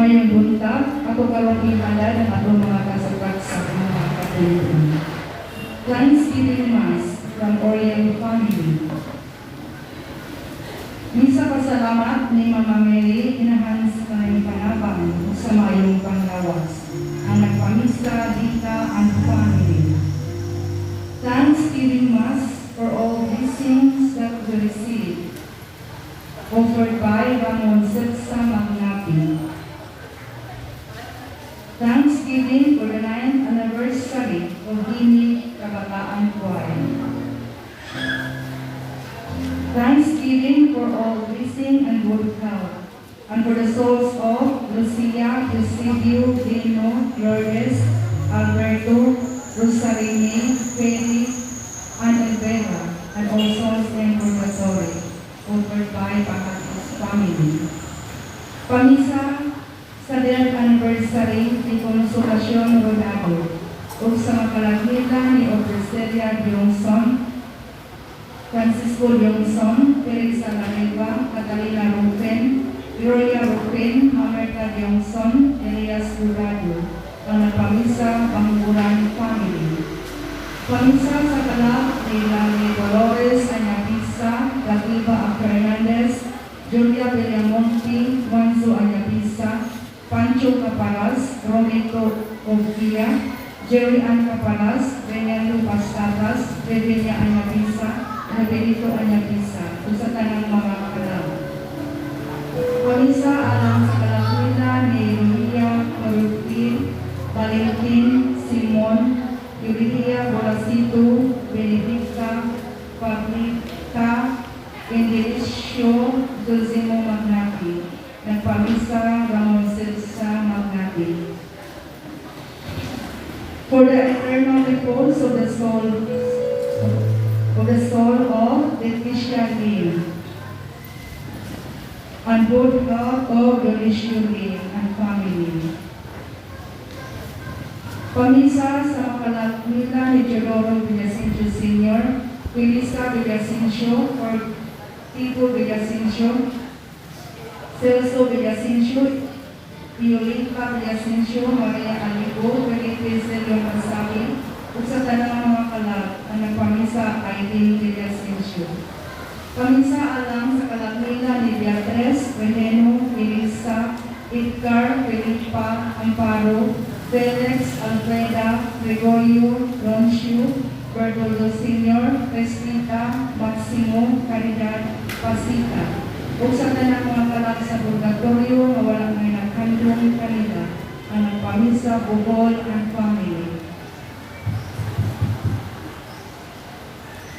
Mayong buntag, ato karong ihalad ang atong mga kasakraksak mga katuyuan. Thanksgiving Mass from Oriel Family. Misa pasalamat ni Mama Mary, inahan sa kanang panabang ug sa maayong panglawas. Ang nagpamisa, Dita and family. Thanksgiving Mass for all blessings that we receive. Offered by Ramon Setsa Magnapi. Thanksgiving for the ninth anniversary of Himig Kabataan Choir. Thanksgiving for all blessing and good health, and for the souls of Lucia, Eusebio, Dino, Lourdes, Alberto, Rosarini, Feli, and Elvera, and all souls in purgatory, offered by Pahatis family. Pamisa sa death anniversary ni Consolacion Rodado ug sa makalagmita ni Obricelia Diongson, Francisco Diongson, Teresa Lareva, Catalina Rufen, Gloria Rufen, Mamerta Diongson, Elias Rodado, ang nagpamisa, Bangguran family. Pamisa sa kalag ni Lani Dolores Anyabisa, Latiba A. Fernandez, Julia Villamonte, Juanzo Anyabisa, Pancho Caparas, Romito Ogia, Jerry Ann Caparas, Reynaldo Pastatas, Revilla Anyabisa, Novelito Anyabisa, ug sa tanang mga kalag. Pamisa alang sa kalagmila ni Lucia Marupin, Valentin, Simon, Euridia Bolasito, Benedicta, Pablita, Indelicio, Zosimo Magnati. Nagpamisa, Ramon Celsa Magnati. For the eternal repose of the soul of Leticia Lim and good health of Dionisio Lim and family. Pamisa sa makalagmila ni Teodoro Villasencio Sr., Felisa Villasencio, or Tito Villasencio, Celso Villasencio, Iolita Villasencio, Maria Aligo, Felipe Celio Masabi, ug sa tanang mga kalag ang nagpamisa, Aileen Villasencio. Pamisa alang sa kalagmila ni Beatriz, Veneno, Elisa, Edgar, Felipa, Amparo, Felix, Alfreda, Gregorio, Roncio, Bertoldo Sr., Cristita, Maximo, Caridad, Pasita. Ug sa tanang mga kalag sa purgatorio nga wala may naghandong kanila, ang nagpamisa, Bohol and family.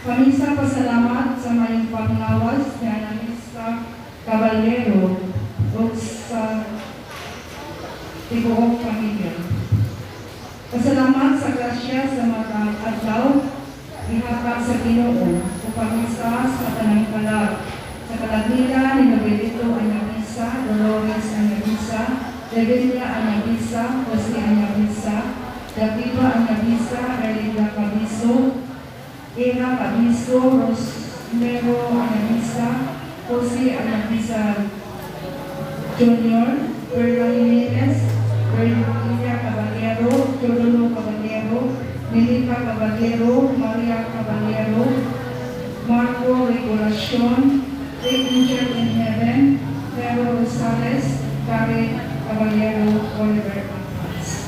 Pamisa pasalamat sa mayong panglawas ni Analisa Caballero ug sa tibuok pamilya. Pasalamat sa grasya sa mga adlaw ihatag sa Ginoo ug pamisa sa tanang kalag. Sa kalagmila ni Novelito Anyabisa, Dolores Anyabisa, Revilla Anyabisa, Jose Anyabisa, Daviva Anyabisa, Erlinda Cabiso, Ena Cabiso, Rosmero Anyabisa, Jose Anyabisa Jr., Perla Jimenez, Bernia Caballero, Teodoro Caballero, Melita Caballero, Maria Caballero, Marco Regulacion, Great Angel in Heaven, Pero Rosales, Karen Caballero, Oliver Apas.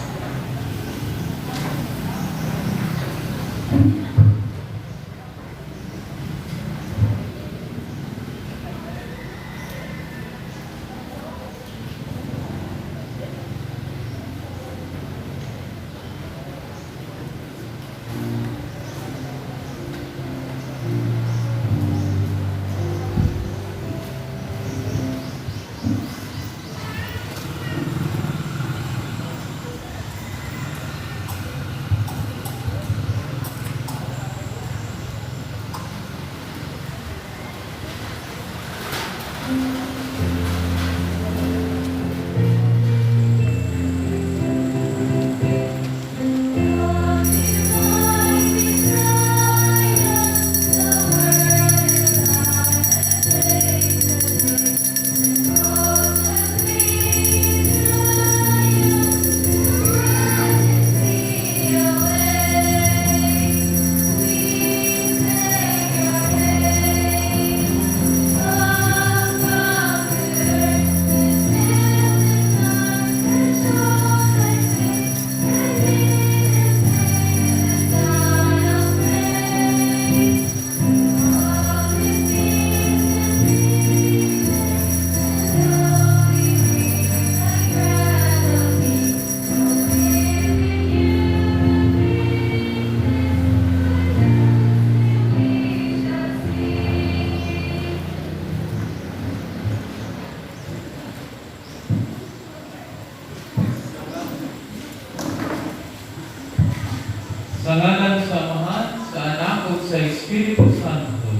Ug sa Espiritu Santo.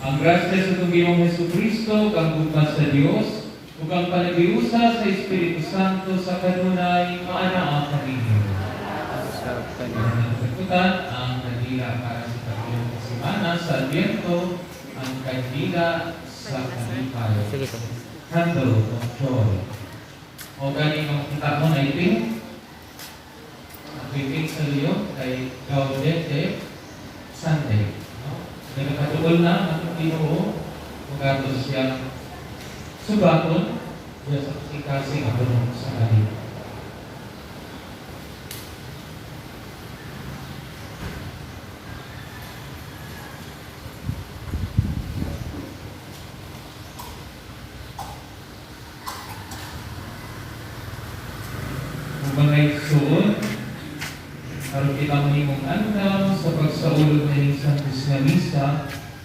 Ang grasya sa atong Ginoong Hesukristo, kang gugma sa Dios, ug ang panaghiusa sa Espiritu Santo sa kanunay maanaa kaninyo. Sa Ang ang kandila para sa 3 semana sa Adbyento, ang kandila sa kalipay. Sige po. Candle of joy. O gani nga makita mo na iting ang pipig sa luyo kay Gaudete Sunday. No? Nagkakaduol na ang atong Ginoo ug ato siyang subaton diya sa kasing-kasing ato sa kalipay. Ug mga igsoon, aron kita mahimong andam sa pagsaulog na Santos nga Misa,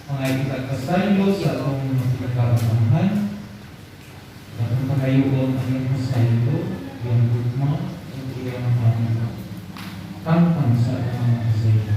mga kitagpasaylo sa atong mga pinagkabatahan, atong pagayoon ang iyang pasaylo, iyang gugma, ug iyang mga tangtang sa atong mga kasaylo.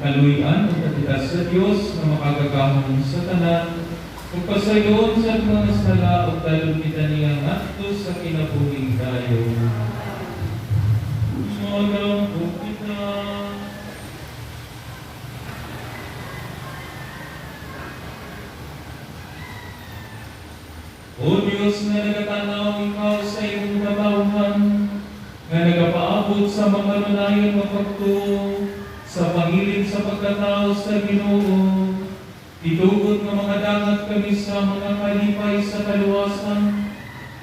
Kaluy-an ug kita sa Dios nga makagagahom sa tanan, ug pasayon sa mga sala ug dalon kita niya ngadto sa kinabuhing dayon. Magampo kita. O Dios nga nagatanaw ikaw sa imong katawhan, nga nagapaabot sa mga lunayon nga pagtuo, sa pangilin sa pagkatao sa Ginoo. Itugot nga mga dangat kami sa mga kalipay sa kaluwasan,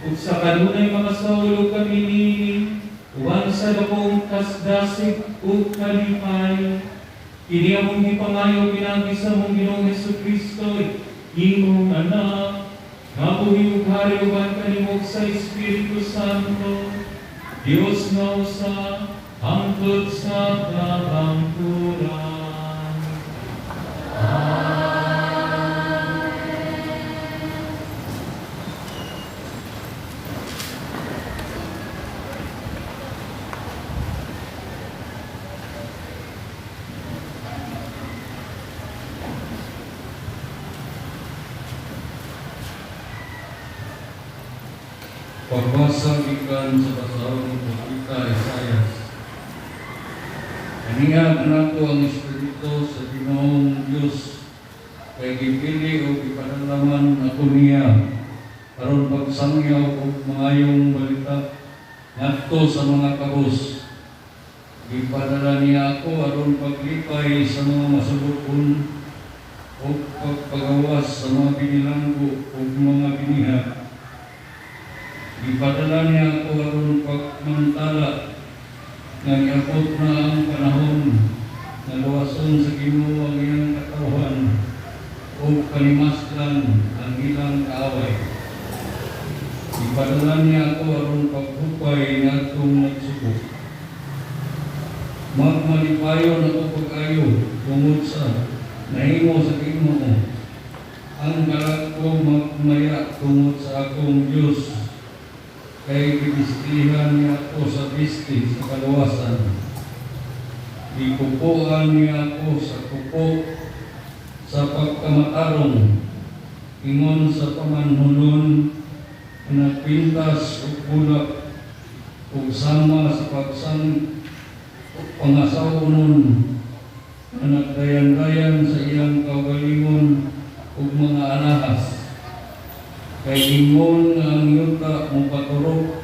ug sa kanunay mga saulog kami niini, uban sa dakong kasdasig ug kalipay. Kini among gipangayo pinaagi sa among Ginoong Hesukristo, imong anak, nga buhi ug hari uban kanimo sa Espiritu Santo, Dios nga usa, hangtod sa kabangkuran. Pagbasa gikan sa basahon ni Propeta Isaias. Kaniyag nato ang Espiritu sa Ginoong Dios kay gipili o gipadalaman ako niya aron pagsangyaw og maayong balita ngadto sa mga kabus. Gipadala niya ako aron paglipay sa mga masubokon ug pagpagawas sa mga binilanggo ug mga binihag. Gipadala niya ako aron pagmantala nga niabot na ang panahon nga luwason sa Ginoo ang iyang katawhan ug panimaslan ang ilang kaaway. Gipadala niya ako aron paghupay ngadtong nagsubo Magmalipayon ako pag-ayo tungod sa nahimo sa Ginoo. Ang kalag ko magmaya tungod sa akong Dios, kay gibistihan niya ako sa bisti sa kaluwasan. Gikupoan niya ako sa kupo sa pagkamatarong, ingon sa pamanhunon nga nagpintas og bulak ug sama sa pangasawonon nga nagdayan-dayan sa iyang kaugalingon ug mga alahas. Kay ingon nga ang yuta mopaturok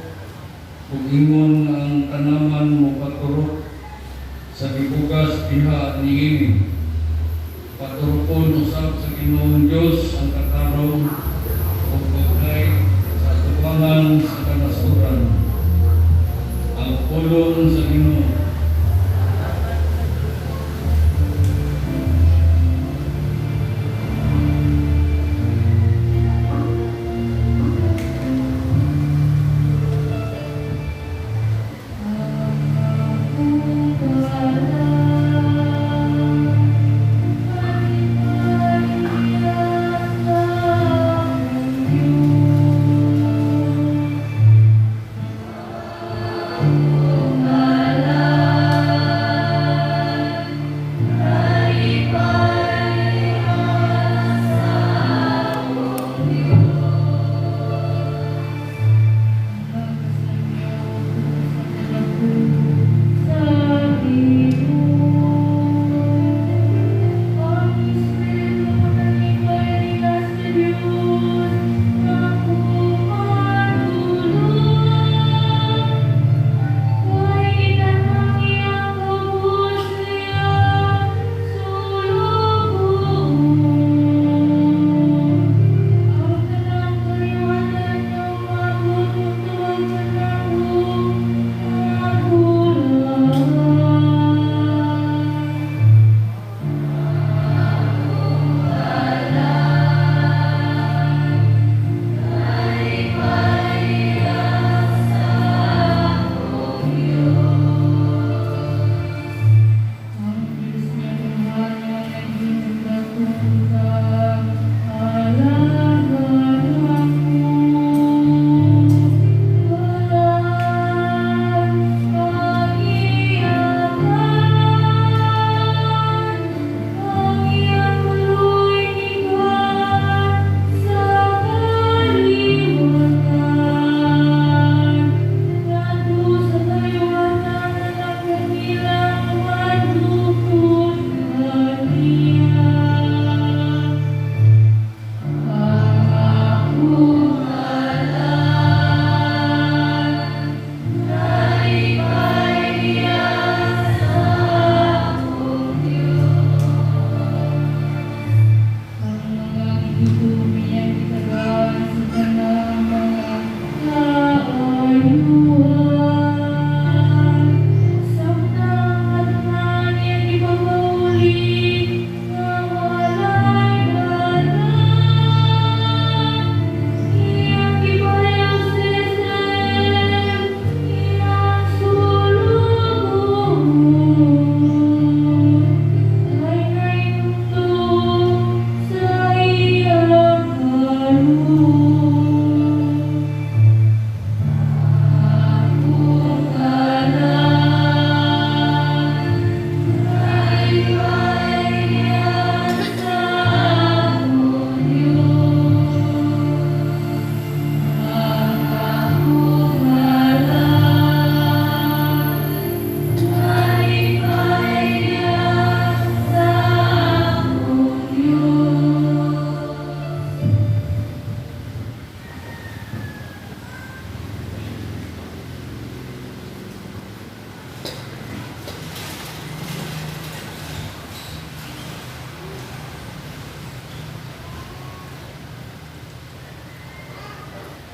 ug ingon nga ang tanaman mopaturok sa gibugas diha niini, paturokon usab sa Ginoong Dios ang katarong ug pagdayeg sa atubangan sa kanasoran. Ang pulong sa Ginoo.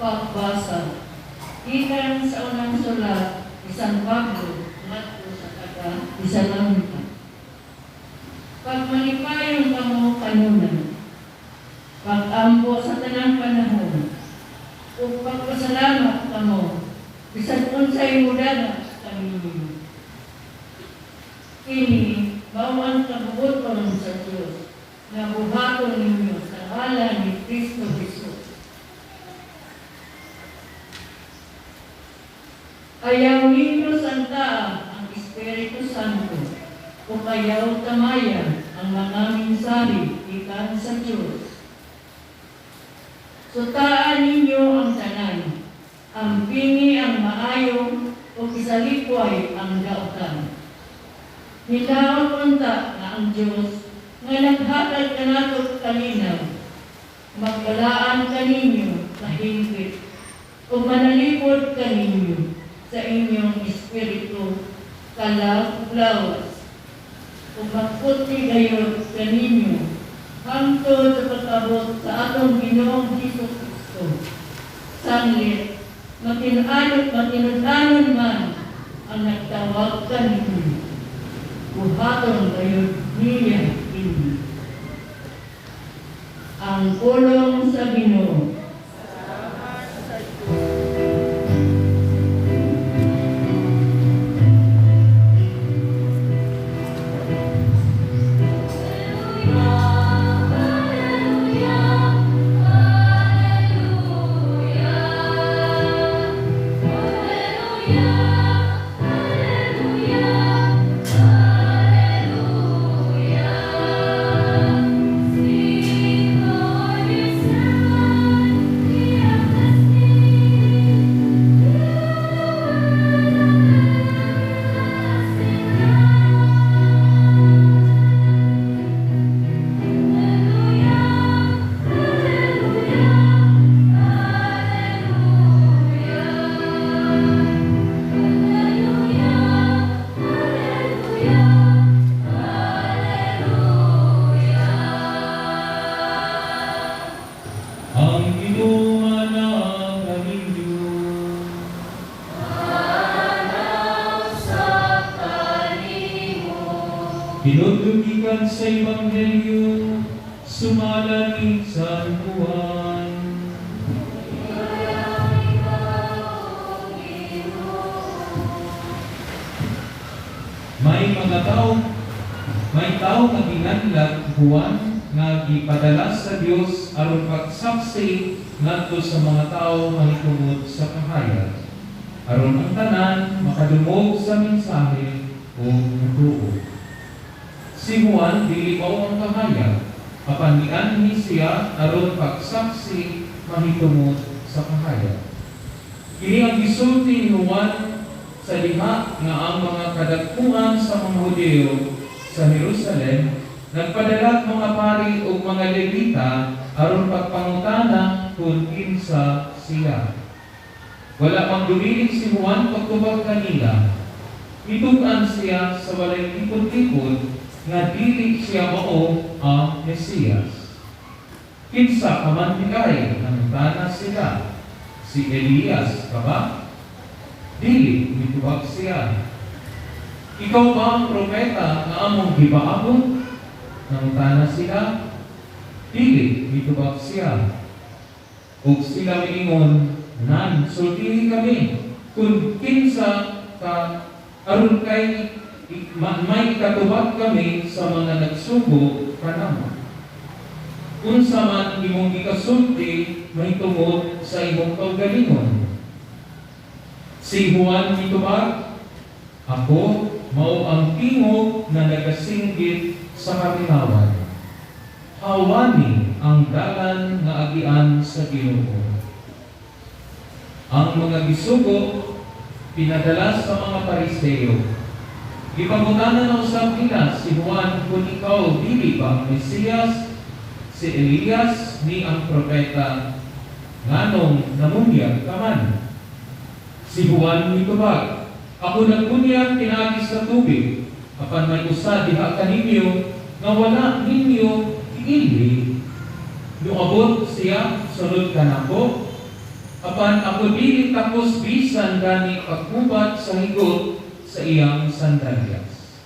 Pagbasa. Gikan sa unang sulat ni San Pablo ngadto sa taga Tesalonica. Pagmalipayon kamo kanunay. Pag-ampo sa tanang panahon. Ug pagpasalamat kamo bisan unsay modala kaninyo. Kini mao ang kabuoton sa Dios nga buhaton ninyo sa ngalan ni Kristo Jesus. Ayaw ninyo sangtaa ang Espiritu Santo o ayaw tamaya ang mga mensahe gikan sa Dios. Sutaan ninyo ang tanan, ampingi ang maayo o isalikway ang dautan. Hinaot unta nga ang Dios nga naghatag kanato kalinaw, magbalaan kaninyo kahingpit o manalipod kaninyo sa inyong espiritu, kalag ug lawas, ug magputi gayod kaninyo hangtod sa pag-abot sa atong Ginoong Hesus Kristo. Sanglit, matinud-anon man ang nagtawag kaninyo, buhaton gayod niya ini. Ang pulong sa Ginoo. Ang Ginoo naa kaninyo. Hinugdog gikan sa Ebanghelyo sumala ni San Juan. May mga tao, may tao nga ginganlan Juan nga gipadala sa Dios aron pagsaksi ngadto sa mga tawo mahitungod sa kahayag, aron ang tanan makadungog sa mensahe ug mutuo. Si Juan dili mao ang kahayag, apan mianhi siya aron pagsaksi mahitungod sa kahayag. Kini ang gisulti ni Juan sa diha nga ang mga kadagkuan sa mga Hudyo sa Jerusalem nagpadala mga pari ug mga Levita aron pagpangutana kung kinsa siya. Wala pang dumilig si Juan pagtubag kanila. Mitug-an siya sa walay likod-likod nga dili siya mao ang Mesiyas. Kinsa ka man diay, nangutana sila. Si Elias ka ba? Dili, mitubag siya. Ikaw ba ang propeta nga among gipaabot? Nangutana sila. Dili, mitubag siya. Ug sila miingon, "Nan, sultihi kami kung kinsa ka aron kay may ikatubag kami sa mga nagsugo kanamo. Unsa man imong ikasulti mahitungod sa imong kaugalingon?" Si Juan mitubag, "Ako mao ang tingog na nagasinggit sa kamingawan. Hawani ang dalan nga agian sa Ginoo." Ang mga gisugo pinadala sa mga Pariseo. Gipangutana na usab nila si Juan kung ikaw dili ba ang Mesiyas, si Elias ni ang propeta, nganong namunyag ka man? Si Juan mitubag, "Ako nagbunyag pinaagi sa tubig, apan may usa diha kaninyo nga wala ninyo giilhi. Moabot siya sunod kanako, apan ako dili takos bisan gani paghubat sa higot sa iyang sandalyas."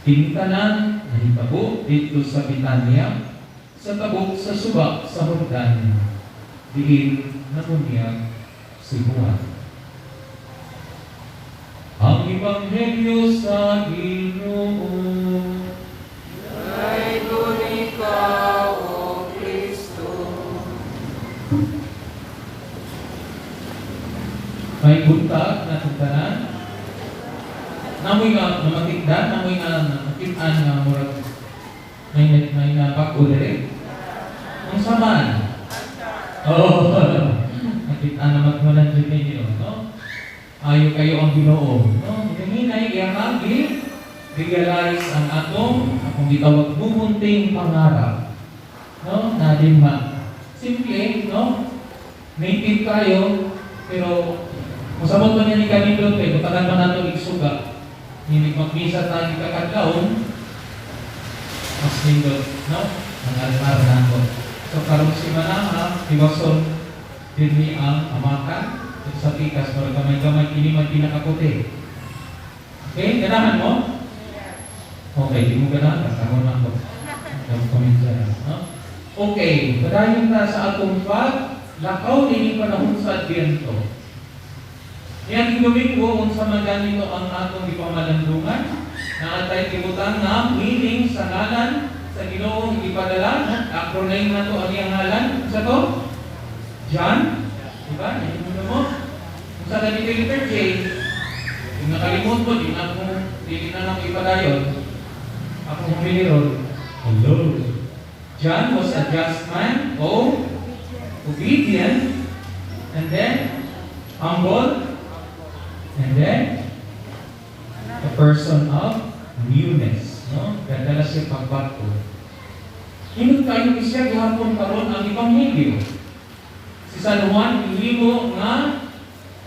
Kini tanan nahitabo didto sa Betania, sa tabok sa suba sa Jordan, diin namunyag si Juan. Ang Ang Ebanghelyo sa Ginoo. Dalaygon ikaw, O Kristo. May buntag na tanan. Namoy nga namatikdan, namoy nga nakitaan nga murag may nabag-o diri. Unsa man? Oh, nakitaan na magmalan jud ninyo, no? Ayo kayo ang Ginoo, no? Hinay iyang agi realize ang atong gitawag bumunting pangarap, no? Na ma. Simple, no? Native kayo, pero kung samot man niya ni kanindot kay butagan man nato igsuga. Hindi magmisa ta ni kakadlawon, mas nindot, no? Ang altar nato. So karong simana, hiwason dinhi ang amakan ug sa pikas para gamay-gamay kini man pinakaputi. Okay, ganahan mo? Okay, di mo ganahan, karon ako. Ang komensya, no? Okay, padayon ta sa atong pag lakaw nining panahon sa Adbyento. Yan Domingo, unsa man ganito ang atong gipamalandungan, na atay gibutang nga meaning sa ngalan sa Ginoong gipadala, acronym na to ang iyang ngalan. Unsa to? John? Diba? Nahimong mo? Unsa ganito yung letter J? Kung nakalimot mo, di na ako, dili na lang ipadayon. Ako humiliron. Hello. John was a just man, O, obedient, and then humble, and then a person of newness, no? Dadala siya pagbato. Ingon kayo siya gihapon karon ang ebanghelyo. Si San Juan gihimo nga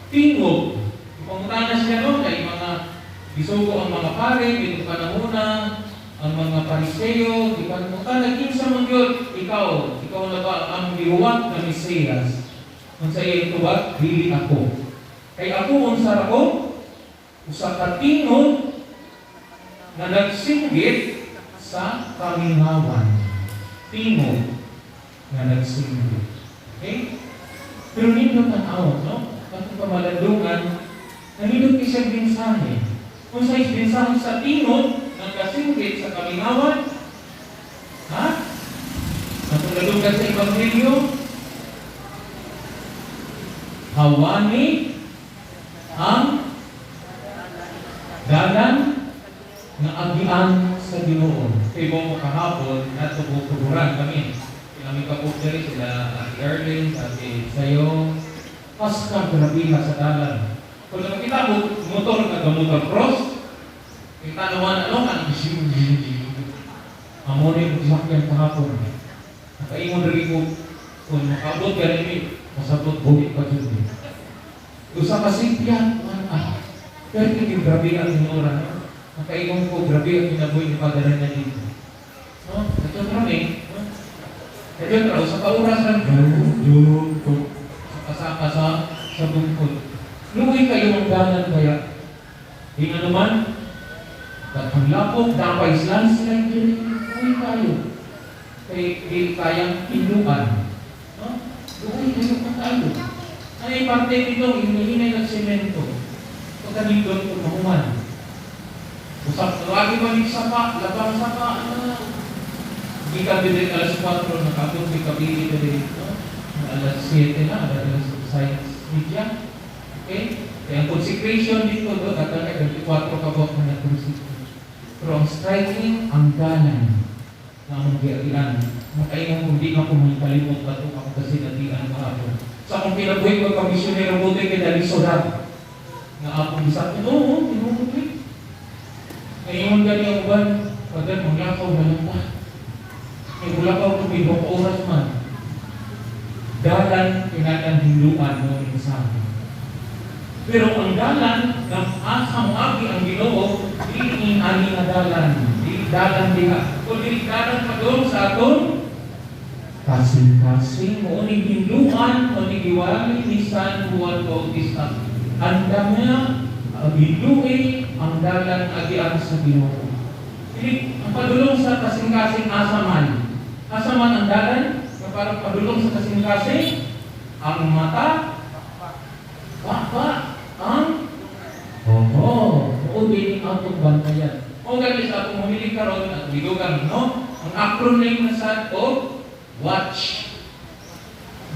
tingog. Ipangutana siya, no, kay mga gisugo ang mga pare bitong panahona, ang mga Pariseo, gipangutana, "Kinsa man gyud ikaw? Ikaw na ba ang gihuwat nga Mesiyas?" Unsa iyang tubag? "Dili ako. Kay ako, unsa ra ko? Usa ka tingog nga nagsinggit sa kamingawan." Tingog nga nagsinggit. Okay? Pero nindot ang awon, no? Atong pamalandungan, nanindot siya mensahe. Kung sa mensahe sa tingog nga nagsinggit sa kamingawan, ha? Atong nadunggan sa Ebanghelyo, hawani ang dalan nga agian sa Ginoo. Kay mo kahapon natubutuburan kami. Sila may kabuk diri, sila Ate Erlyn, Ate Sayo. Pascal, grabe sa dalan. Kung nakita mo motor nga motor cross, kita naman ano ang amo ni sakyan kahapon. Nakaingon rin ko kung makaabot ka rin, masabot buhit pa jud ni. Usa ka simpya, ah, pero yung grabe ang hinura, no? Nakaingon ko, grabe ang kinabuhi ni Father na dito. No? Ito kami, no? Ito tra, sa kauras lang, kasama sa bungkod. Luoy kayo ang dalan kaya. Di nga naman, daghang lapok, dapay landslide diri, luoy kayo. Kay di kayang hinluan. No? Luoy kayo pa tayo. Ano yung parte nito, hinihinay ng semento. Pagkanindot ko mahuman. Usap, lagi man yung sapa, labang sapa, ano. Hindi ka dili alas 4, nakabot may kabili ka dili, no? Alas 7 na, alas 6 media. Okay? Kaya ang consecration dito, do, katang kay 24 ka buok na nag-consecrate. Pero ang striking, ang dalan na among giagian. Makaingon kung di ako mahikalimot ato ako kasi natian kahapon. Sa akong kinabuhi pagka-misyonero, buti kay dali sodat. Nga akong bisakit, oo, tinuod eh. Ngayon gani ang uban, pagkat maglakaw na lang ta. Kay mulakaw ko may buong oras man. Dalan, kinahanglan hinluan mo mensahe. Pero ang dalan, ng asa mo agi ang Ginoo, di ani nga dalan, di dalan diha. Kung dili dalan padung sa atong kasing-kasing mo ni hinluan o ni giwali ni San Juan Bautista. Andam niya, ang hinlui, ang dalan agian sa Ginoo. Dili, ang padulong sa kasing-kasing asa man. Asa man ang dalan, na parang padulong sa kasing-kasing, ang mata, wa ang, oo, din atong bantayan. O gani sa atong homily karon at gidugang, no? Ang acronym na sa o watch.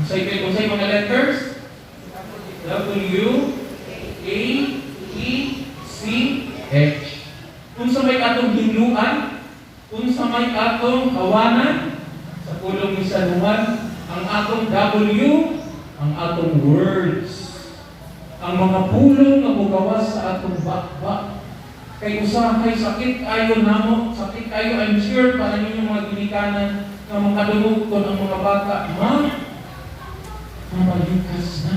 Unsay mga letters? W A T C H. Unsa may atong hinluan? Unsa may atong hawanan? Sa pulong ni San Juan, ang atong W, ang atong words. Ang mga pulong nga mugawas sa atong bakba. Kay usahay sakit ayo namo, sakit ayo, I'm sure para ninyo mga ginikanan nga makadungog kon ang mga bata mamalikas na.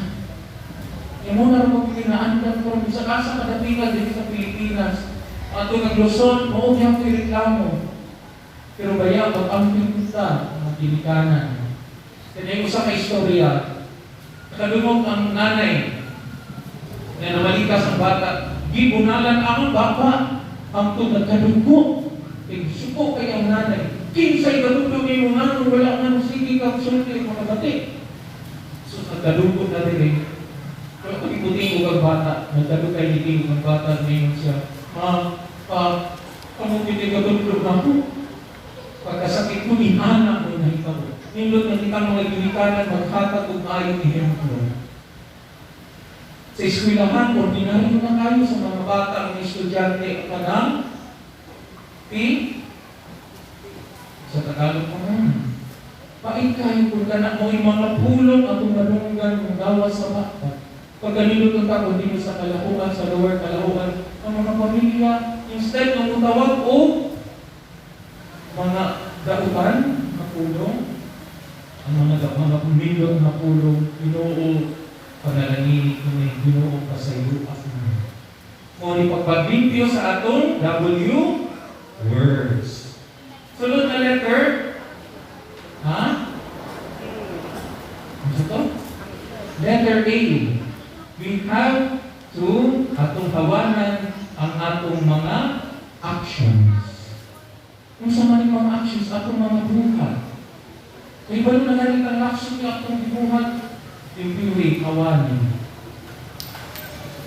Imo na mo ginaandan ko sa asa kadapila dito sa Pilipinas. Ato nga Luzon, mao gyapon reklamo. Pero baya pag-amping kita mga ginikanan. Kanya usa ka istorya. Nakadungog ang nanay nga namalikas ang bata. Gibunalan ang baba hangtod nagkadugo. Kay suko kay ang nanay. Kinsay katudlo nimo, ngano wala nga sige kang sulti mga bati. So nagkadugo na diri. Pero kung ibuting og ang bata, nagkadugo kay liting ang bata, ngayon siya, "Ma, pa, kamo gid katudlo nako." Pagkasakit mo ni anak mo nahitabo. Nindot na kitang mga ginikanan maghatag og maayong ehemplo. Sa eskwelahan, ordinaryo na kayo sa mga bata, mga estudyante, ang kanang P, sa Tagalog mo na. Pait kayo kung kana mo yung mga pulong atong madunggan ng gawas sa bata. Pag ganito ang tao, hindi mo sa Caloocan, sa Lower Caloocan, ang mga pamilya, instead ng mutawag o mga dautan na pulong, ang mga pumilot na pulong, "Ginoo, panalangin ko na, Ginoo, pasayo ako." Mo ni pagpaglimpyo sa atong W, words. Sunod na letter, ha? Ano to? Letter A. We have to atong hawanan ang atong mga actions. Kung sa man yung mga actions, atong mga buhat. Kay balo na galing ang action nga atong gibuhat, limpyuhi, hawanin.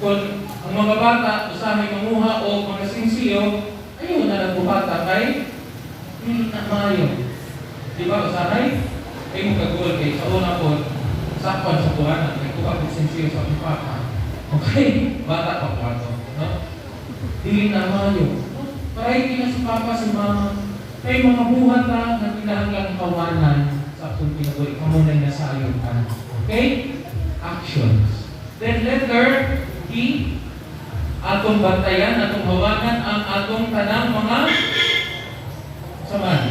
Kung ang mga bata, usahay manguha o mga sinsiyo, ayaw na nagbuhata kay hindi na maayo. Di ba, usahay? Ay mo kagol kay sa una po, sakpan sa buhanan, kay kuha ko sinsiyo sa akong papa. Okay? Bata pa po ato. No? Dili na maayo. No? Paray na si papa, si mama. Kay mga buhat na nga kinahanglang kawanan sa atong kinabuhi. Kamo na nasayon ka. Okay? Actions. Then letter T, atong bantayan, atong hawanan ang atong tanang mga saman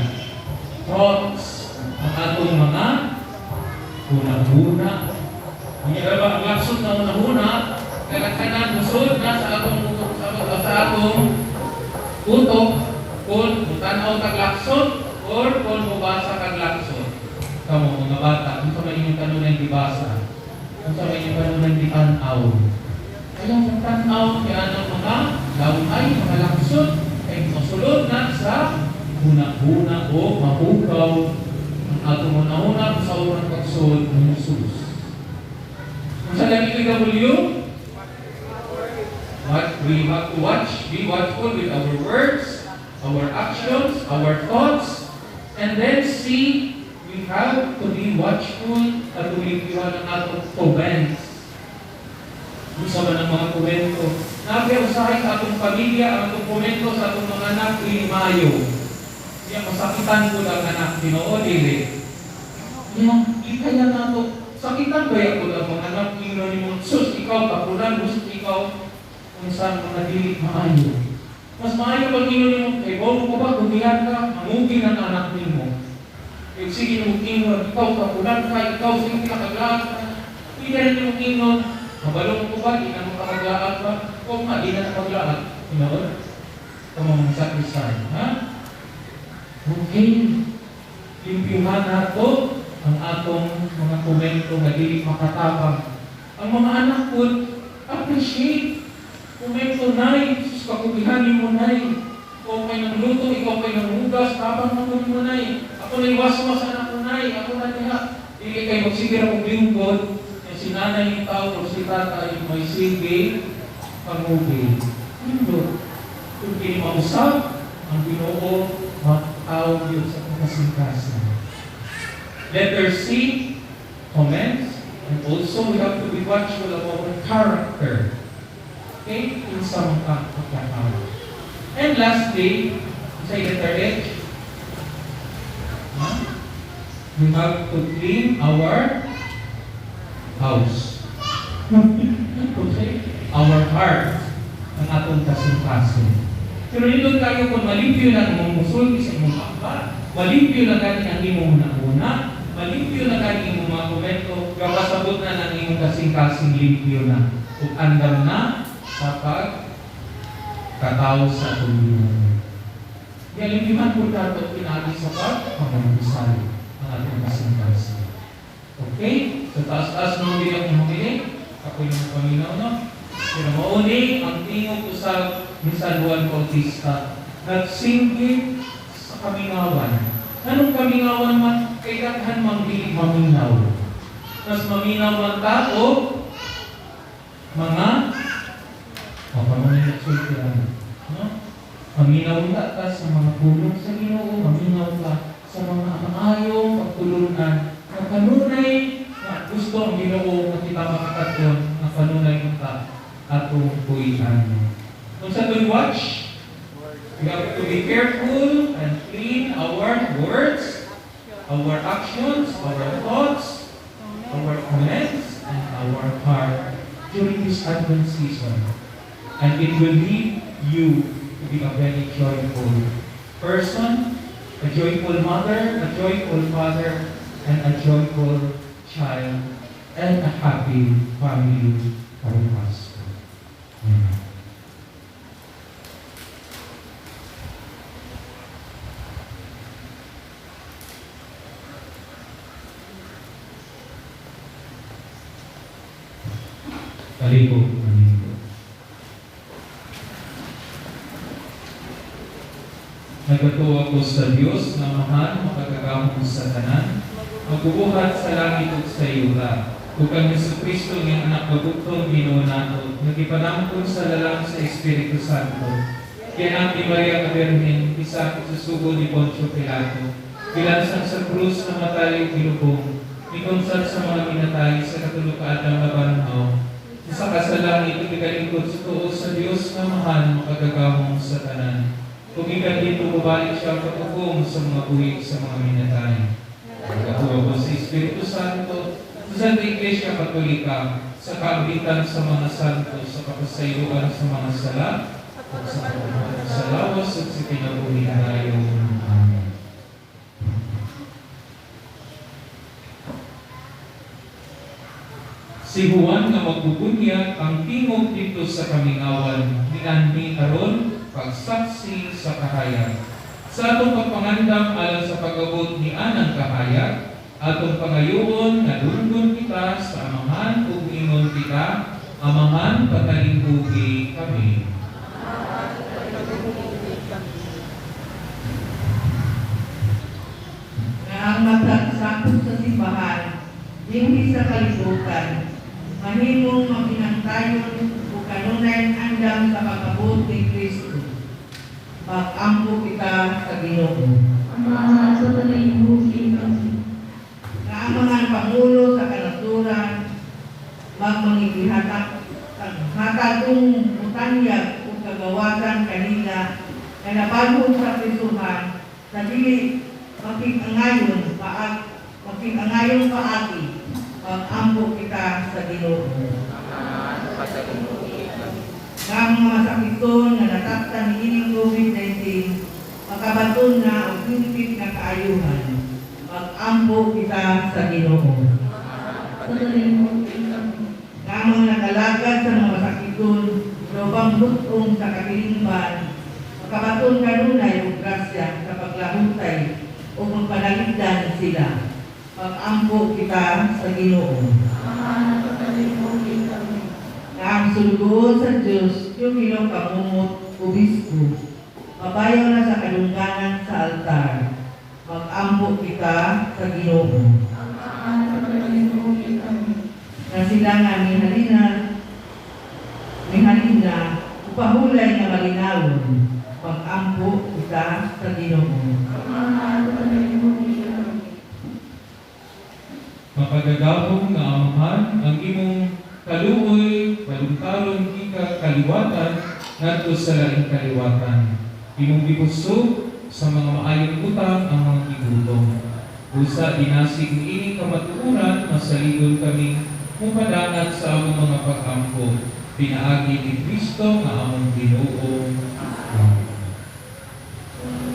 thoughts, ang atong mga huna-huna. Ang ba ang laksot na huna-huna, kalakanan, musod na sa atong utok kung mutanaw kag laksot or kung mubasa kag laksot. Kamo mga bata, unsa may inyong kanunay gibasa? Unsa may inyong kanunay gitan-aw? Kaya ang tan-aw kaya ang mga laway, mga laksot, ay masulod na sa huna-huna o mahukaw ang atong huna-huna sa unang pagsulod ni Jesus. Kung sa lagi W, what we have to watch, be watchful with our words, our actions, our thoughts, and then C, we have to be watchful at tulipiwan ang atong comments. Unsa man ang mga komento? Nabi usahay sa atong pamilya, ang atong komento sa atong mga anak, dili maayo. Siya masakitan ko ang anak, tinuod dili. Iya, ikaya nato. Sakitan ba ko ang mga anak, ingnon nimo, "Sus, ikaw tapunan, gusto ikaw," unsa mga dili maayo. Mas maayo pag ingnon nimo, "Kay mo ko ba, kumiyan ka," mangugi ng anak nimo. Kay sige mo ingon, "Ikaw tapunan ka, ikaw sige nakaglaat ka." Pwede rin nimo ingon, "Kabalo ko ba, di na mo kakaglaat ba?" Kung nga, di na nakaglaat. Tinuod? Kamo mga sakrisan, ha? Okay. Limpyuhan nato ang atong mga komento nga dili makatabang. Ang mga anak po, appreciate. Komento, "Nay, sus, kakugihan mo, Nay. Ikaw kay nang luto, ikaw kay nang hugas, tabang mo mo, Nay. Ako na iwas-was anak ko, Nay, ako na diha." Dili kay magsige ra kong lingkod, yung si nanay yung tao o si tatay may sige, pangugi. Nindot. Usab, ang Ginoo matawag yun sa kasing-kasing. Letter C, comments. And also, we have to be watchful of our character. Okay? Unsa man ka pagkatao. And lastly, sa letter H, huh? We have to clean our house. Okay? Our heart, ang atong kasing-kasing. Pero nindot kayo kung malimpyo na ang imong musulti sa imong akba, malimpyo na gani ang imong hunahuna, malimpyo na gani imong mga komento, kapasabot na ng imong kasing-kasing limpyo na, ug andam na sa pag katawo sa atong Ginoo. Galimpyuhan po nato pinaagi sa pagpamumpisal ang atong kasing-kasing. Okay? Sa taas-taas mo bilang humili, ako yung paminaw, no? Pero mauni ang tingog usab ni San Juan Bautista, nagsinggit sa kamingawan. Anong kamingawan man? Kay daghan mang dili maminaw. Mas maminaw man tao, mga o kamo nagsulti, no? Maminaw na ka sa mga pulong sa Ginoo, maminaw ka sa mga maayong pagtulunan na kanunay na gusto ang Ginoo nga kita makakaton nga kanunay unta atong buhian. Kung sa we watch, we have to be careful and clean our words, our actions, our thoughts, our comments, and our heart during this Advent season. And it will lead you to be a very joyful person, a joyful mother, a joyful father, and a joyful child, and a happy family karong Pasko. Amen. Palibog, palibog. Nagatuo ako sa Dios nga Amahan, makagagahom sa tanan, magbubuhat sa langit ug sa yuta, ug kang Hesukristo nga anak bugtong Ginoo nato, nga gipanangkon sa lalang sa Espiritu Santo. Gianak ni Maria nga Birhen, isa sa ni Poncio Pilato, gilansang sa krus, namatay ug gilubong, mikonsal sa mga minatay, sa katulo ka adlaw nabanhaw, sa kasalangit ug gikalingkod sa tuo sa Dios nga Amahan, makagagahom sa tanan. Kung gikan dito mubalik siya paghukom sa mga buhi sa mga minatay. Nagatuo ko sa Espiritu Santo, sa Santa Iglesia Katolika, sa kaambitan sa mga santo, sa kapasayloan sa mga sala, at sa pagbuhat sa lawas at sa kinabuhi dayon. Amen. Si Juan nga magbubunyag ang tingog dito sa kamingawan, nianhi aron pagsaksi sa kahayag. Sa atong pagpangandam alang sa pag-abot ni anang kahayag, atong pangayoon nga dunggon kita sa Amahan ug ingon kita, Amahan, patalinghugi kami. Nga ang matag sakop sa simbahan dinhi sa kalibutan mahimong mabinantayon ug kanunay andam sa pag-abot ni Kristo. Mag-ampo kita sa Ginoo. Amahan, patalinghugi kami. Nga ang mga pangulo sa kanasuran magmangigihatag hatag ug mutanyag ug kagawasan kanila nga nabalhon sa prisuhan sa dili makiangayon paagi. Mag-ampo kita sa Ginoo. Amahan, patalinghugi kami. Nga ang mga masakiton nga nataktan niining COVID-19 makabaton na og hingpit nga kaayuhan. Mag-ampo kita sa Ginoo. Patalinghugi kami. Nga ang mga nakalagad sa mga masakiton sa ubang butong sa katilingban makabaton kanunay og grasya sa paglahutay o magpanalipdan sila. Mag-ampo kita sa Ginoo. Amahan, patalinghugi kami. Nga ang sulugoon sa Diyos, yung ilang kamumot, obispo, mabayaw na sa kadungganan sa altar. Mag-ampo kita sa Ginoo. Amahan, patalinghugi kami. Na sila nga mihalina, upahulay nga malinawon. Mag-ampo kita sa Ginoo. Amahan, patalinghugi kami. Makagagahom nga Amahan, ang imong kaluoy palungtaron gikan kaliwatan ngadto sa laing kaliwatan. Imong gibusog sa mga maayong butang ang mga gigutom. Busa dinasig niini kamatuoran, masaligon kami mupadangat sa among mga pag-ampo. Pinaagi ni Kristo nga among Ginoo. Amen.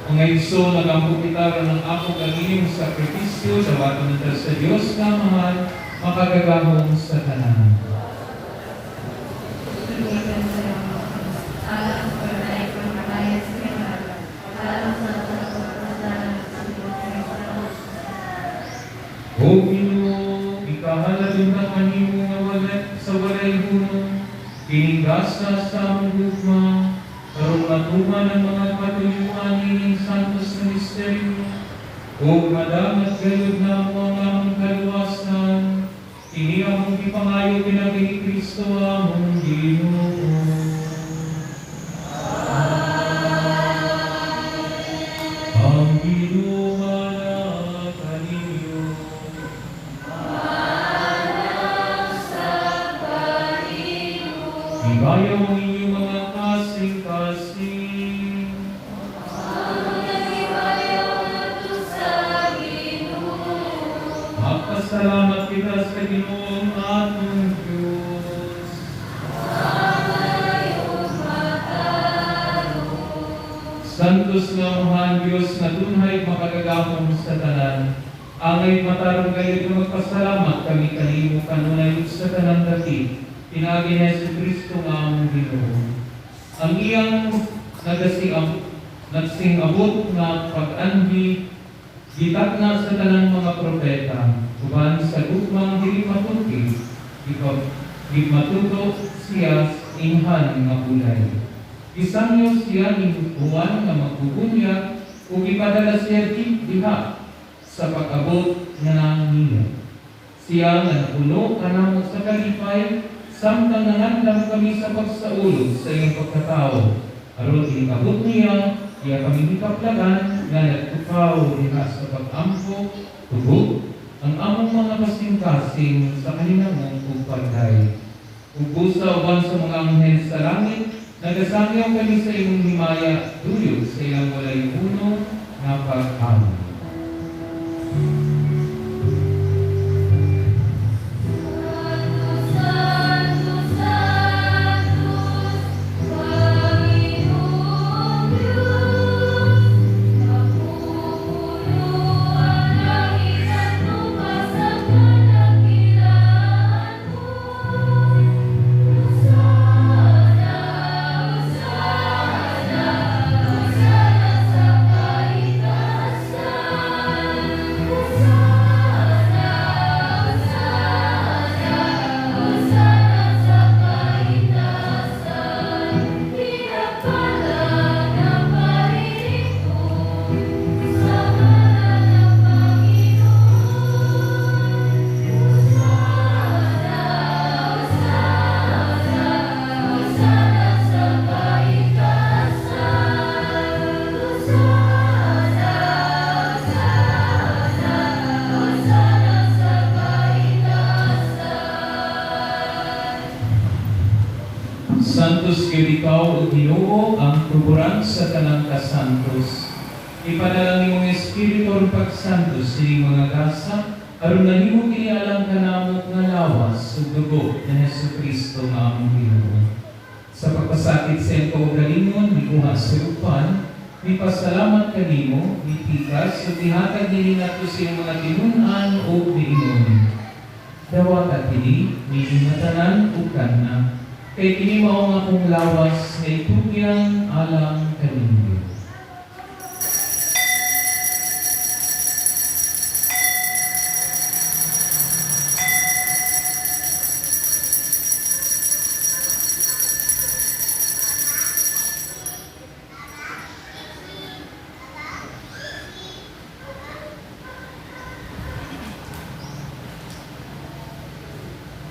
Mga igsoon, nagampo kita aron ang among ang inyong sakripisyo, dawaton unta sa Dios nga Amahan, makagagahom sa tanan. Alang sa pagdaig pagpatayas sa kinahalan. Alang sa pagpapasalamat sa Diyos. O Ginoo, ikahalad unta kanimo nga wala sa walay hunong, kining gasa sa among gugma, aron matuman ang mga katuyuan nining santos na misteryo, ug madangat gayud namo ang among kaluwasan, kini among gipangayo pinaagi ni Kristo among Ginoo. Ang Ginoo manaa kaninyo. Ibayaw ang inyong mga kasing-kasing. Magpasalamat kita sa Ginoong atong Diyos. Santos nga Amahan Diyos nga tunhay makagagahom sa tanan, angay matarong gayud nga magpasalamat kami kanimo kanunay ug sa tanang dapit, pinaagi ni Hesus Kristo nga among Ginoo. Ang iyang nagsing-abot nga pag-anhi gitagna sa tanang mga propeta, uban sa gugmang dili matuti, gipamatuto siya inghan nga ulay. Gisangyaw siya ni Juan nga magbubunyag ug gipadala siya diha sa pag-abot nga niya. Siya nga napuno kanamo sa kalipay samtang nangandam kami sa pagsaulog sa iyang pagkatao. Aron inikabot niya, iya kami hikaplagan nga nagtukaw diha sa pag-ampo, tubog ang among mga kasing-kasing sa kalinamong ug pagday. Ug busa uban sa mga anghel sa langit, nagasangyaw kami sa imong himaya, duyog sa iyang walay puno nga pag-amo. Santo, Santos, Panginoon Diyos, mapupuno ang langit at lupa sa kadakilaan mo. Hosana, Hosana, Hosana sa kaitaasan. Hosana, Hosana, Hosana sa kaitaasan. Pinagpala ng paririto sa ngalan ng Panginoon. Hosana, Hosana, Hosana sa kaitaasan. Hosana, Hosana, Hosana sa kaitaasan. Santos gyud ikaw, O Ginoo, ang tuburan sa tanang kasantos. Ipadala nimong Espiritu ang pagsantos sining mga gasa aron mahimo kini alang kanamo nga lawas ug dugo ni Hesukristo nga among Ginoo. Sa pagpasakit sa iyang kaugalingon, mikuha siya og pan, mipasalamat kanimo, mipikas, ug mihatag nini ngadto sa iyang mga tinun-an ug miingon: "Dawata kini, ninyong tanan ug kana, kay kini mao ang akong lawas nga itugyan alang kaninyo."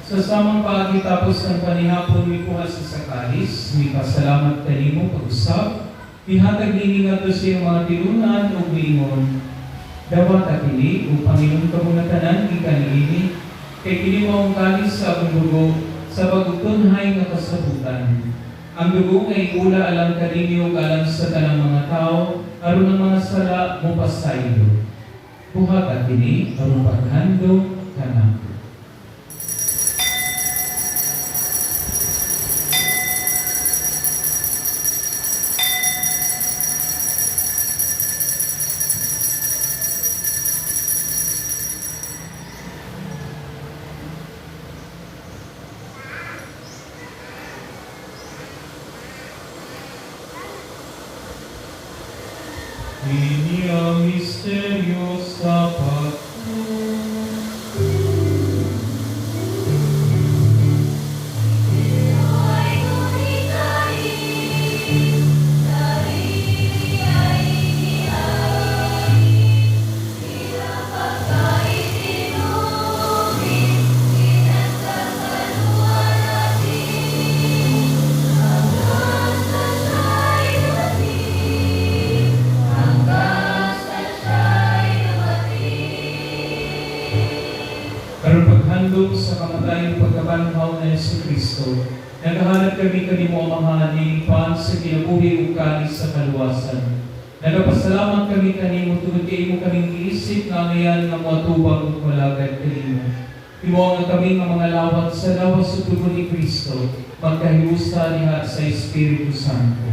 Sa samang paagi, tapos ng panihapon, mikuha siya sa kalis, mipasalamat kanimo pag-usab, mihatag nini ngadto sa iyang mga tinun-an ug miingon: "Dawata kini ug panginom kamo nga tanan gikan niini, kay kini mao ang kalis sa akong dugo sa bag-ong tunhay nga kasabutan. Ang dugo nga iula alang kaninyo ug alang sa tanang mga tawo aron ang mga sala mopasaylo. Buhata kini aron paghandom kanako." Kini ang misteryo sa pagtuo. Ay gunitain, sarili ay inihain, pinapagkaitinubi, kinasakaluan natin, hanggang sa siya'y dumating, hanggang sa siya'y dumating. Aron paghandom sa kamatayon pagkabanhaw ni Hesukristo, nagahalad kami kanimo, Amahan, niining pan sa kinabuhi ug kalis sa kaluwasan. Nagapasalamat kami kanimo tungod kay imo kaming giisip nga angayan nga moatubang ug molagad kanimo. Himoa nga kami nga mga lawat sa lawas ug dugo ni Kristo magkahiusa diha sa Espiritu Santo.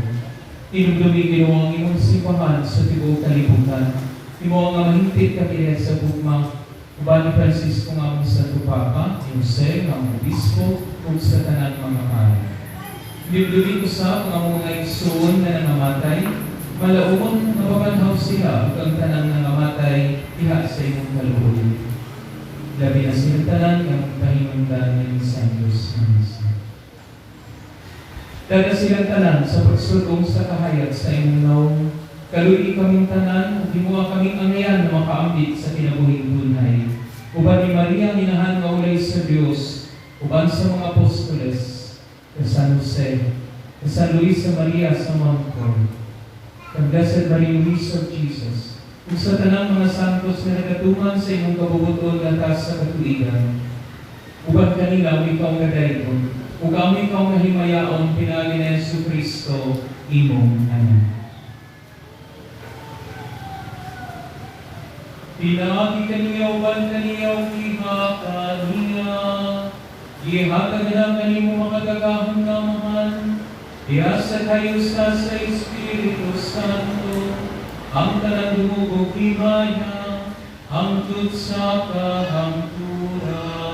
Hinumdumi, Ginoo, ang imong simbahan sa tibuok kalibutan. Himoa nga mahingpit kami diha sa gugma uban ni Francisco nga among Santo Papa, ni Jose nga among Obispo, ug sa tanan mga pari. Hinumdumi usab ang among mga igsoon nga nangamatay, malaumon nga mabanhaw sila ug ang tanang nangamatay diha sa imong kaluoy. Labi na silang tanan nga magpahinungdan ning santos nga misa. Dala silang tanan sa pagsulong sa kahayag sa imong nawong. Kaluy-i kaming tanan, ug himoa kaming angayan na makaambit sa kinabuhing tunay. Uban ni Maria ang inahan nga ulay sa Dios, uban sa mga apostoles, kay San Jose, kay San Luis sa Maria sa Montfort, kay Blessed Maria Luis of Jesus, ug sa tanang mga santos nga nagatuman sa imong kabubuton latas sa katuigan. Uban kanila amo ikaw nga daygon, ug amo ikaw nga himayaon pinaagi ni Hesus Kristo imong anak. Pinaagi kaniya uban kaniya ug giha kaniya, gihatag na kanimo makagagahom nga Amahan, diha sa kayusa sa Espiritu Santo, ang tanang dungog ug himaya, hangtod sa kahangturan.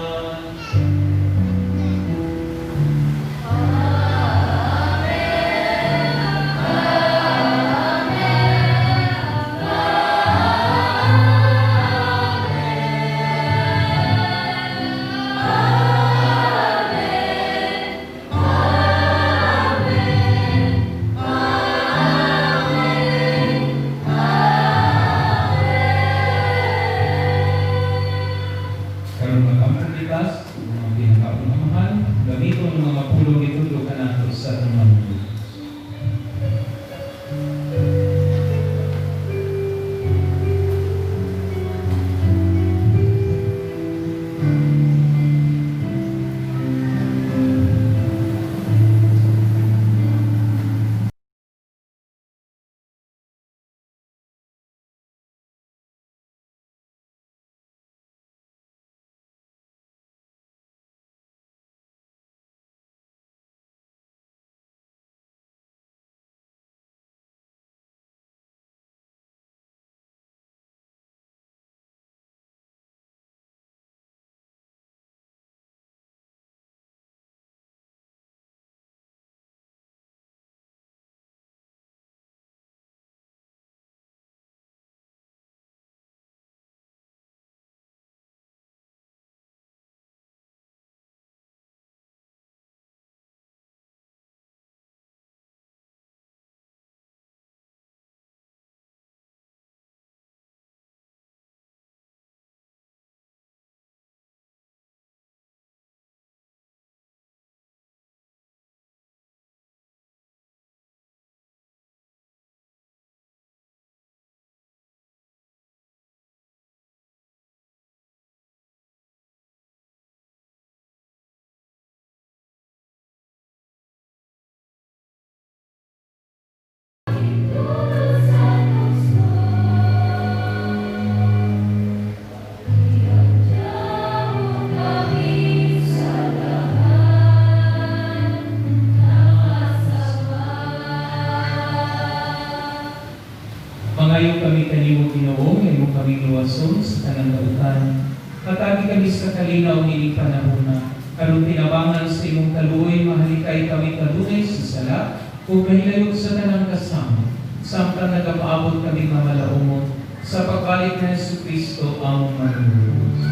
Karon magampong likas, mga pinakaunang amahan, gamiton ang mga pulong gitudlo kanato sa atong Manluluwas. Mangayo kami kanimo Ginoo, nga imo kaming luwason sa tanang dautan. Hatagi kami sa kalinaw nining panahona. Aron tinabangan sa imong kaluoy, mahalikay kami kanunay sa sala ug mahilayo sa tanang kasama. Samtang nagapaabot kami mamalaumon sa pagbalik ni Hesus Kristo among Manluluwas.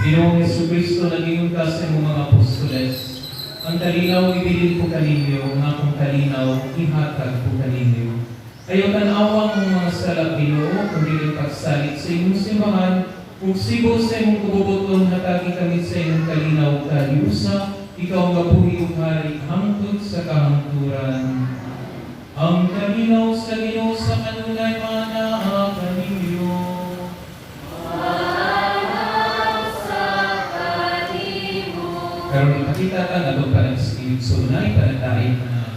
Ginoong Jesucristo, nag-ingon ka sa imong mga apostoles, ang kalinaw ibilin ko kaninyo, ang akong kalinaw ihatag ko kaninyo. Ayaw tan-awa ang mga sala, Ginoo, kundi ang pagsalig sa imong simbahan, ug sibo sa imong kabubuton, hatagi kami sa imong kalinaw kaliusa, ikaw nga buhi ug hari hangtod sa kahangturan. Ang kalinaw sa Ginoo sa kanunay manaa kaninyo. Karon ipakita ta nga atong panagsigigsunay panagdain na.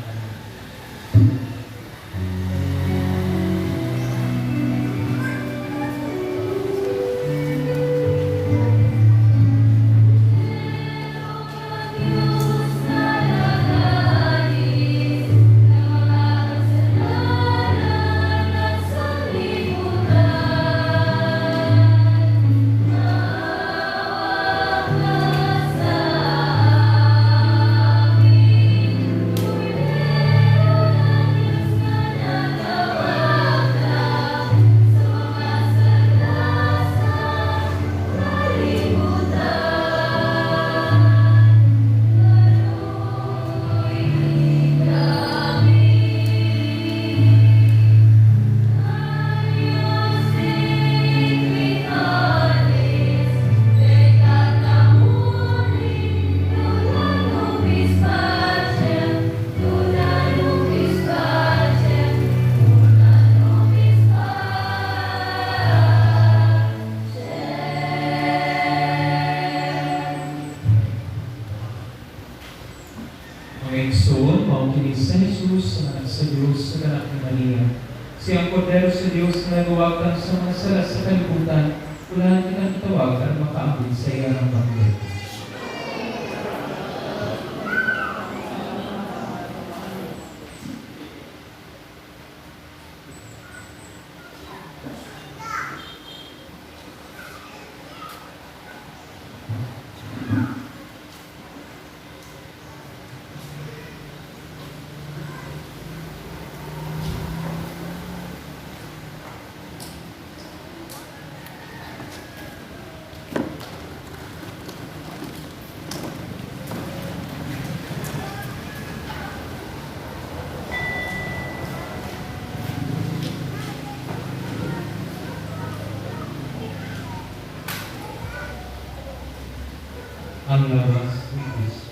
Siya ang Kordero sa Diyos na nagwagtang sa mga sala sa kalibutan, unahan kitang itawag at makaabot sa iyang bangkete. Ang lawas ni Kristo.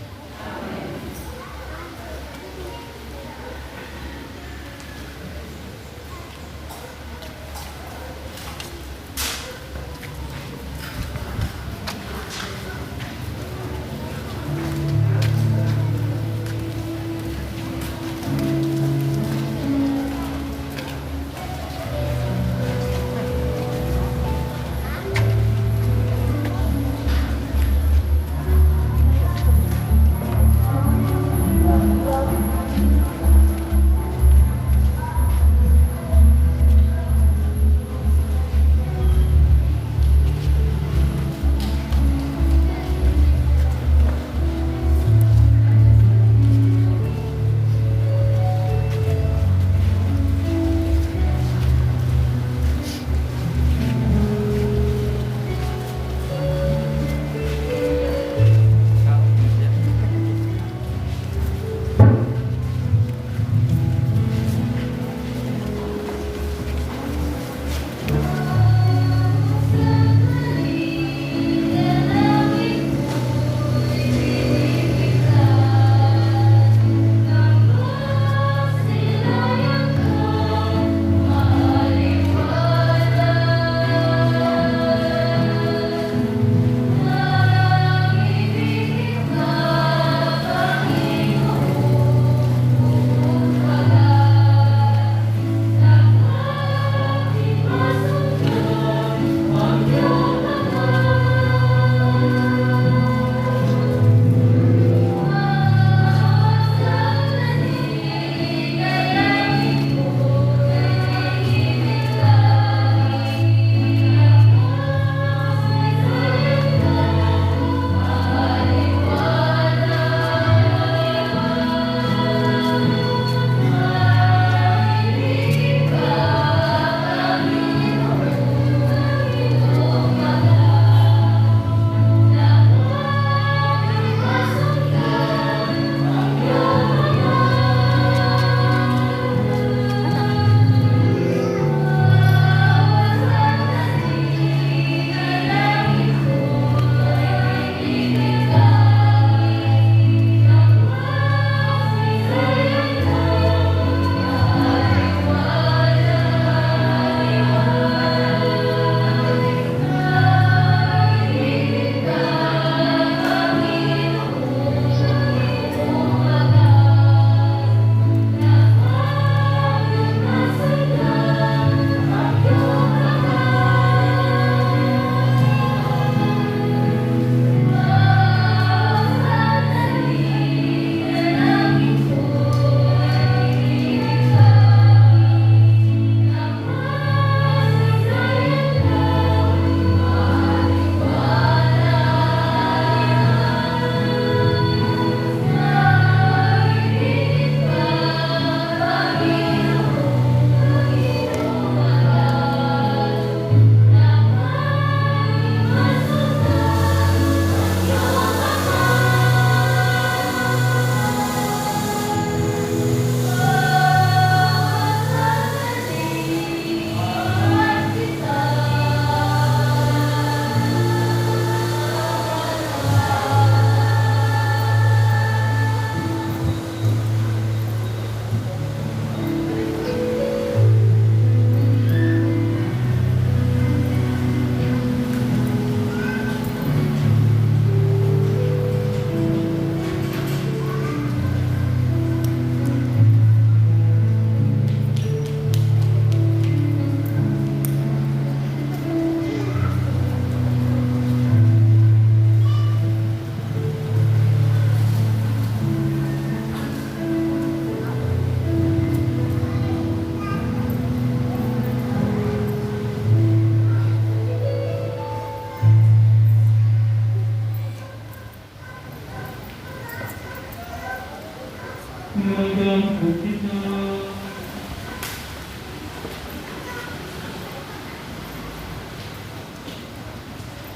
Palihog kita.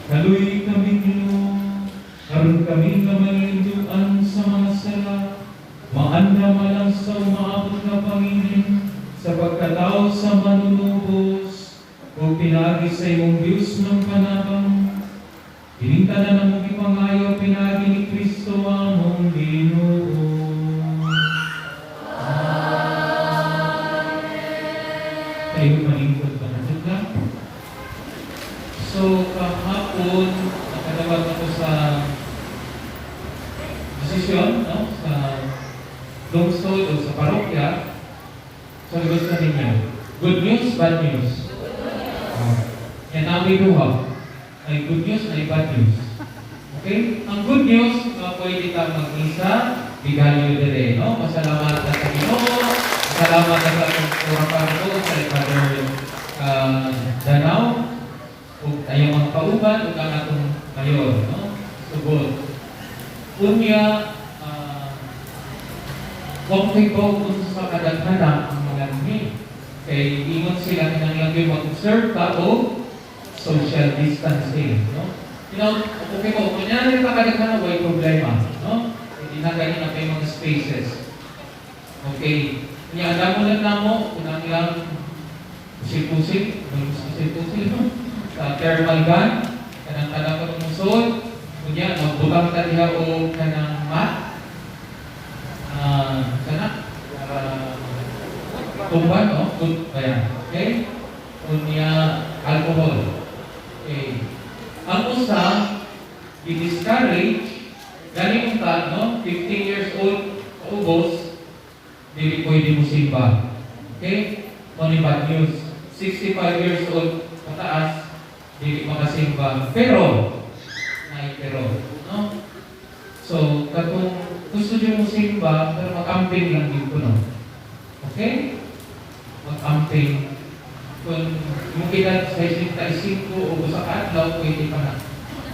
Kaluy kami, Ginoo, aron kami nga malinduan sa mga sala, maandam lang sa umaabot nga pangilin sa pagkatao sa manunubos, o pinaagi sa imong Diyos ng panabang. Ining tanan among gipangayo pinaagi ni Kristo among Ginoo. Tayo malingkod pa na lang. So, kahapon, nakadawat ako sa desisyon, no? Sa lungsod o sa parokya. So, gusto ninyo. Good news, bad news? Oh. Yan ang duha. Ay good news, ay bad news. Okay? Ang good news, pwede ka mag-isa, bigalyo dire, no? Masalamat na sa Ginoo, masalamat na sa atong paroko, sa Father Danao, ug ayaw mga kauban, ug ang atong mayor, no? Sugod. Unya, okay ko kung sa kadaghanan ang mga ni. Kay ingon sila kinahanglan gyud mag-observe ka o social distancing, no? Okay ko, kunyari pa kadaghanan, way problema, no? Hindi na ganyan na kayo mga spaces. Okay. Kanya, alam mo lang namo, unang lang pusil-pusil, pusil-pusil, no? Sa thermal gun, kanang kanang kamusod, kunya, magbutang ta diha o kanang mat, sana, tumban, no? Good, ayan. Okay? Kunya, alcohol. Okay. Ang usa, i-discourage, galing ta, no? 15 years old, paubos, dili pwede mo simba. Okay? Only bad news. 65 years old, pataas, dili makasimba. Pero, ay pero, no? So, katong gusto niyo mo simba, pero mag-amping lang dito, no? Okay? Mag-amping. Kung mong edad 65 o sa adlaw, pwede pa na.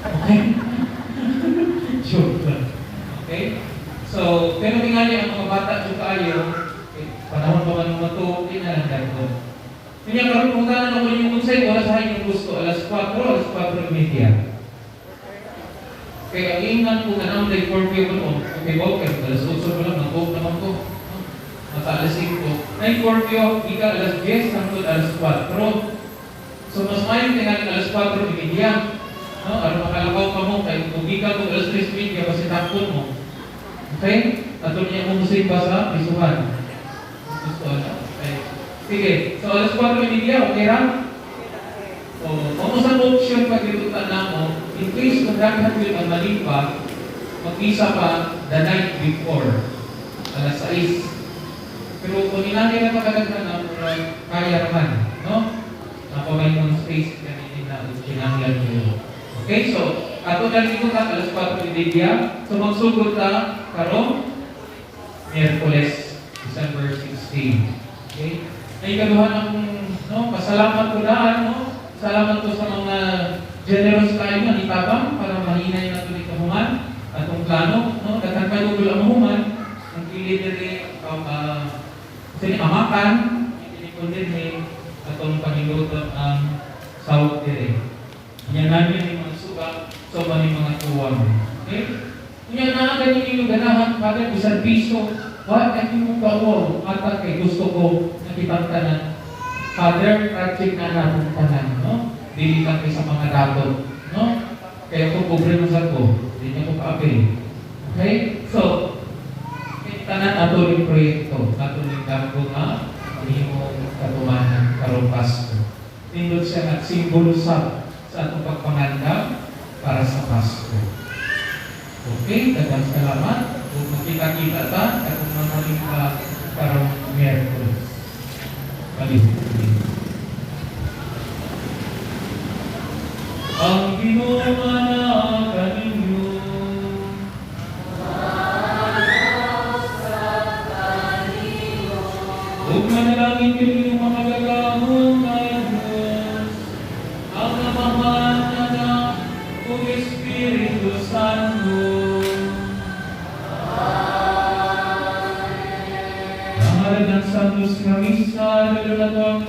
Okay? Joke lang. Okay? So, pero tingali ang mga bata sa kaayo, eh, panahon pa man mo di na lang ganito. Kanya karon kung tanan ako inyong konsay, oras sa inyong gusto, alas 4, alas 4:30. Kaya ang ingnan ko nga naman day 4 p.m. ko, okay ba, okay, alas 8 ko lang, nag naman ko. Mata alas 5. Ay 4 p.m. ika alas 10, hangtod alas 4. So mas mayo tingali alas 4:30. No, aron makalakaw ka mo, kay kung gikan mo alas 3:30, basta takon mo. Okay? Ato niya mo musimba sa bisuhan. Gusto na. Okay. Sige. So alas 4:30, okay ra? O, mo sa option pag itutan na mo, in case kung daghan yun ang malipa, mag-isa pa the night before, alas 6. Pero kung inangay na pagkadaghan na, murag kaya naman, no? Napamay mong space kanina na kinanglan nyo. Okay, so, ato na rin ta, alas 4:30. So, magsugod ta karong Miyerkules, December 16. Okay? Ay kaduhan ang, no, pasalamat ko daan, no? Salamat ko sa mga generous kayo nga nitabang para mahinay na tuloy kahuman atong plano, no? Daghan pa yung ang human, ang pili diri sini amakan, pili ko din atong paniluto ang sawag diri. Nya namin yung mga suga, so man yung mga tuwang. Okay? Nya na gani yung ganahan kada bisan piso, wa kay mo kawo ata kay gusto ko nakitang tanan. Father, tragic na natong tanan, no? Dili lang kay sa mga dato, no? Kaya ko pobre man sad ko, di niya ko kaapil. Okay? So, tanan ato ning proyekto, ato ning damgo nga mahimong katumanan karong Pasko. Nindot siya nga simbolo sa atong pagpangandam para sa Pasko. Okay, daghang salamat. Kung magkita-kita ta, atong mamaling ka karong Miyerkules. Palihog. Ang Ginoo na kaninyo. Ug manalangin kini mga gagahom nga Diyos, ang Amahan, Anak, ug Espiritu Santo. Amen. Nga misa, dalo nato ang